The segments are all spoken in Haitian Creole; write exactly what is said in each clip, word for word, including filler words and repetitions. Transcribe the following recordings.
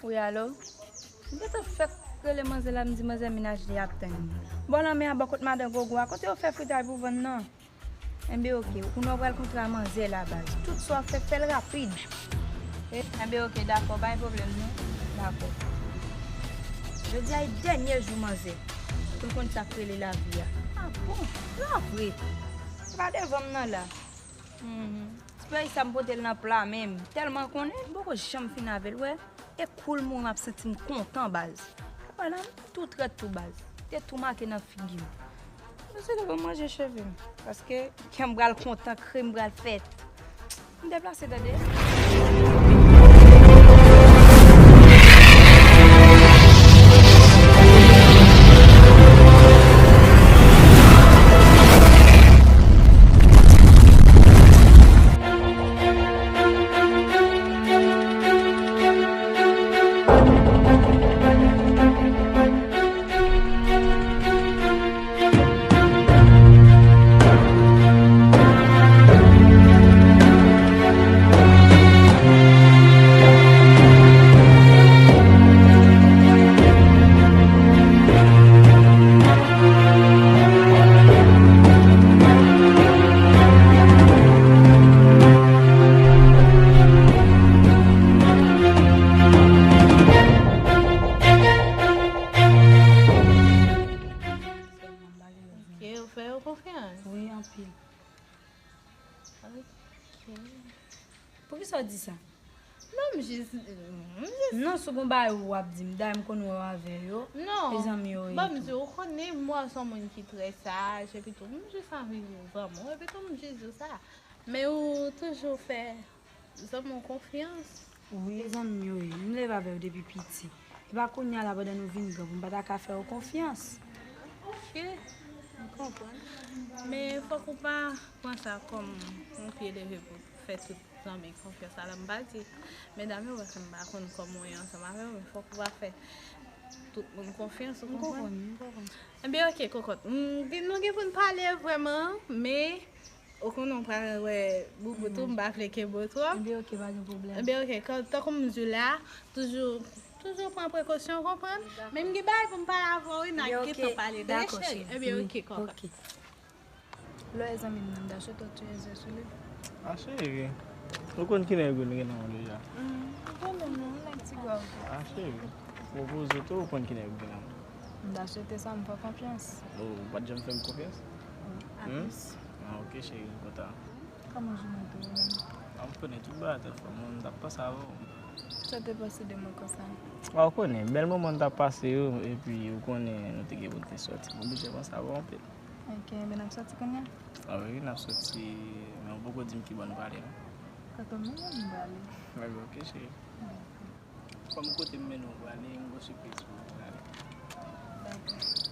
Wi, alo? M gentan fèk rele manzè la, m di manzè mennaj li ap tann li. Bò lanmè a, bò kot madan Gogo a, kote yo fè fritay pou vann nan? Enben, oke, kounye a w pral kontre a manzè la, baz. Tout sa w ap fè, fè l rapid. E, enben, oke, dakò, pa gen pwoblèm, non. Dakò. Jodi a e dènye jou manzè. Pou l konn sa k rele lavi a. A bon? La vre. Se pa devan m nan la. Mhm. Ti peyi sa m pote l nan pla menm. Tèlman konnen, m poko janm fin avè l, wè. E kou l mouri, m ap santi m kontan, baz. Vwala, m tou trèt tou, baz. Te tou make nan figi m. Mesye, leve manje cheve m. Paske kè m pral kontan, kre m pral fèt. M deplase, tande. Ok, ou fè yo konfyans? Wi, anpil. Ok. Poukisa w di sa? Non, m jis, m jis Non, si w gon bagay ou ap di m, dayè m konn wè w avè yo. Non. E zanmi yo ye tou. Ban m di w, ou konnen mwen se yon moun ki trè saj, epi tou, m jis anvi viv zanmi w, epi tou, m jis di w sa. Men ou toujou fè zanmi w konfyans. Wi, e zanmi yo ye. M leve avè yo depi piti. E pa kounye a la, pandan nou vin gran, pou m pa ta ka fè yo konfyans. Ok, m konprann. Men fòk ou pa pran sa kòm yon pye leve pou fè tout zanmi konfyans. Ala m pa di medam yo, paske m pa konn kòman w ye ansanm avè yo, men fòk ou pa fè tout moun konfyans, ou konprann? M konprann, m konprann. Ebyen, ok, kokòt. M, nou gen pou n pale vrèman, men ou konnen w pral wè Boubou tou, m pa vle kenbe w twòp. Ebyen, ok, pa gen pwoblèm. Ebyen, ok, kan, tankou m di w la, toujou, toujou pran prekosyon, w konprann? Men m gen bagay pou m pale avè w, wi, n a gentan pale vre, cheri. Ebyen, ok, kokòt. Lè w wè zanmi m nan, m ta swete w tire zye sou li. A, cheri, ou konn ki nèg ou gen nan men w deja? M konnen non, nèg Tigwav. A, cheri, pwopoze tou, ou konn ki nèg ou gen nan men w. M ta swete sa, m fè w konfyans. O, ou pa t janm fè m konfyans? Wi, a plis. A, ok, cheri, m kontan. Kòman jounen te ye menm? A, m konnen tout bagay te fò, mwen, m t ap panse avè w. Sa w te panse de mwen konsa? A, ou konnen, bèl moman n t ap pase yo, epi ou konnen nou te gen pou n te sòti. Mwen oblije panse avè w anpil. Ok, enben n ap sòti kounye a? A wi, n ap sòti, men ou poko di m ki bò nou prale, non? Kote w menm, m prale. Ebyen, ok, cheri. Dakò. Kòm kote m mennen w prale, m gon sipriz pou ou prale. Dakò.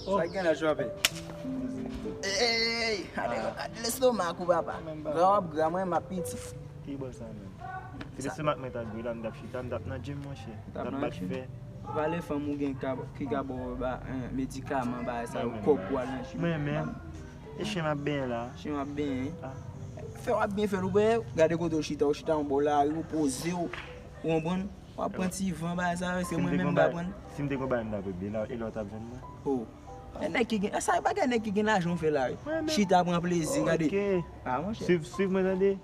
Sa gen la, Jwape? Ey, gade, gade lestomak ou, papa. Gra w ap gra, mwen, m ap piti. Ki bò sa menm? Si lestomak mwen ta gri la, m t ap chita, m t ap nan gym, monchè. M t ap bat fè. Valè fanm ou gen ki ka ba w medikaman, bagay sa yo, kòb pou al nan gym. Mwen menm, e chen m ap benyen la. Chen w ap benyen? Fè w ap byen fè l, ou wè, gade kote w chita, w chita anba lari, ou poze w, ou konprann? W ap pran ti van, bagay sa yo, se mwen menm m ta pran. Si m te gon bagay, m t ap regle la, e lè w t ap jwenn mwen? O. E nèg ki gen, sa e bagay nèg ki gen lajan w fè la, wi. Chita pran plezi, gade. A, monchè. Swiv, swiv mwen tande.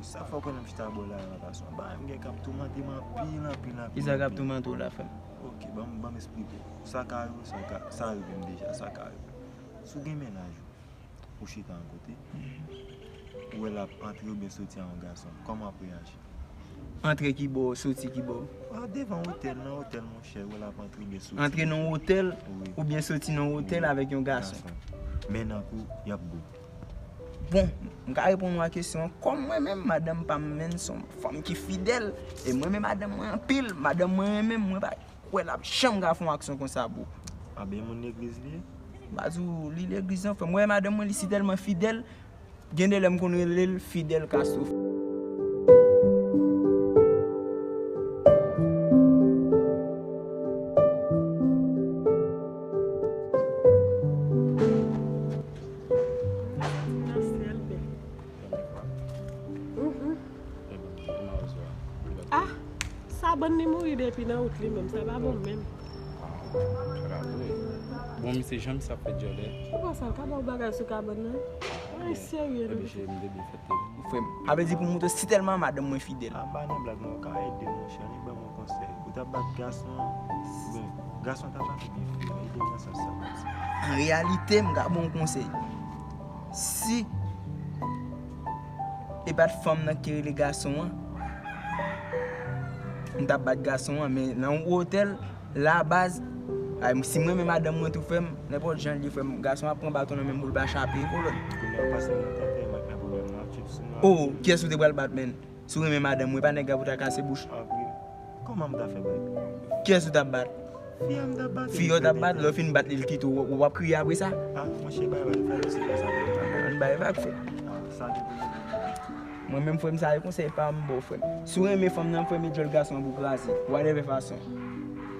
Sa fè w konnen m chita bò la, yon gason. Bagay m gen k ap toumante m anpil, anpil, anpil. Kisa k ap toumante w la, frè m? Ok, ban m, ban m esplike w. Sa ka rive, sa ka, sa rive m deja, sa ka rive. Si w gen mennaj ou, ou chita yon kote, ou wè l ap antre oubyen soti a yon gason, kòman w ap reyaji? Antre ki bò, soti ki bò? A, devan otèl, nan otèl, monchè, ou wè l ap antre oubyen soti. Antre nan otèl, wi, oubyen soti nan otèl, wi, avèk yon gason. Gason. Men nan kou, y ap gou. Bon, m ka reponn ou a kesyon an. Kòm mwen menm, madanm pa m menm se yon fanm ki fidèl. E mwen menm, madanm mwen anpil, madanm mwen renmen m, mwen pa kwè l ap janm ka fè yon aksyon konsa, bro. A, ben, moun legliz li ye? M pa di w li legliz non, frè m. Mwen, madanm mwen, li si tèlman fidèl, gen de lè m konn rele l Fidèl Castro. Epi nan wout li menm, sa pa bon menm. Bon, misye, jan misye ap fè djòlè. Ou pa sa, ka ba w bagay sou kabann nan? Ay, serye Epi non. cheri, m te byen fèt li. Frè m, a vle di pou m montre si tèlman madanm mwen fidèl. An ba nan blag non, ou ka ede monchè, annik ban mwen konsèy. Ou t ap bat gason an, oubyen gason an t ap bat ou byen fou, ede m nan sans sa. An reyalite, m ka ba w konsèy. Si e pa t fanm nan ki rele gason an, m t ap bat gason an, men nan yon otèl, la baz, ay, si m renmen madanm mwen tou, frè m, nenpòt jan l ye, frè m, gason ap pran baton nan men m pou l pa chape, kolòn. Kounye a pase nan tenten, m ak nan pwoblèm nan, tchip sou mwen. Oh, kiyès ou te pral bat, menn? Si w renmen madanm mwen, pa nèg la pou ta kase bouch. Anpil. Kòman m ta fè bag? Kiyès ou t ap bat? Fi a m t ap bat. Fi yo t ap bat, lè w fin bat li, l kite w, w ap kriye apre sa? Ah, monchè, bay bag, fè nou se konsa. Ann bay vag, frè. Ah, sa gen pou nou. Mwen menm, frè m, sa e konsèy pa m ba w, frè m. Si w renmen fanm nan, frè m, e djòl gason an pou kraze. Whatever fason.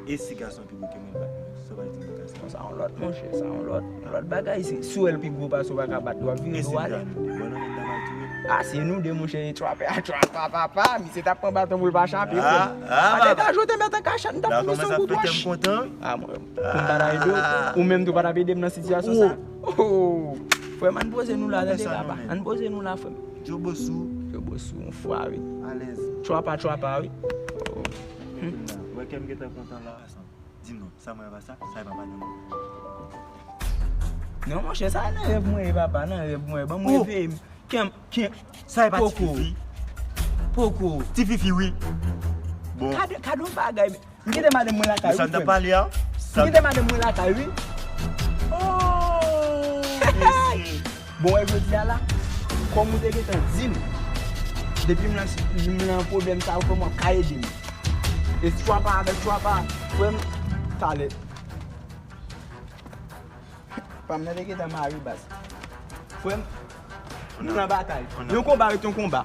E si gason pi gwo ke mwen, bat mwen? Sa w pral di m pou gason? Sa yon lòt, monchè, sa yon lòt, yon lòt bagay. Si, si w wè l pi gwo pase w, pa ka bat, w ap vire E si do w m ale. ta nou de bò nan men m ta pral touye? Ah, se nou de, monchè, e trapè a trapa, papa. Misye t ap pran baton pou l pa chape, frè m. Ah, ah, Atè ta joute mèt an kachat, m t ap la foume kòmanse san ap kout fete m wòch. kontan, wi. Ah, mwen, pou m pa ta ede w, ou menm tou pa t ap ede m nan sitiyasyon sa. Oh, frè m, ann poze nou la, Ou fè tande sa papa. non, men. Ann poze nou la, frè m. Djobo sou, Yo bo sou yon fwa, wi. alèz. Trapa, trapa, wi. Oh. Wè kè m gentan kontan la. Di m non, sa mwen pa sa, sa e pa madanm mwen. Non, monchè, sa nan rèv mwen ye, papa, nan rèv mwen ye. Ban mwen Oh. Reveye m. Kè m, kè m. Sa e pa ti Poko. Fifi. Poko. Ti Fifi, wi. Bon. Kade, kade yon bagay. M kite madanm mwen lakay, Sa wi, m t ap frè m. pale a? M kite madanm mwen lakay, wi. Oh! Mesye. Bon, wè jodi a la, kòm ou te gentan di m, depi m nan, m nan pwoblèm sa, ou kòman ka ede m. E trapa avèk trapa, frè m, talè. Fanm nan te gentan mare baz. Frè m, nou nan batay. Yon konba ret yon konba.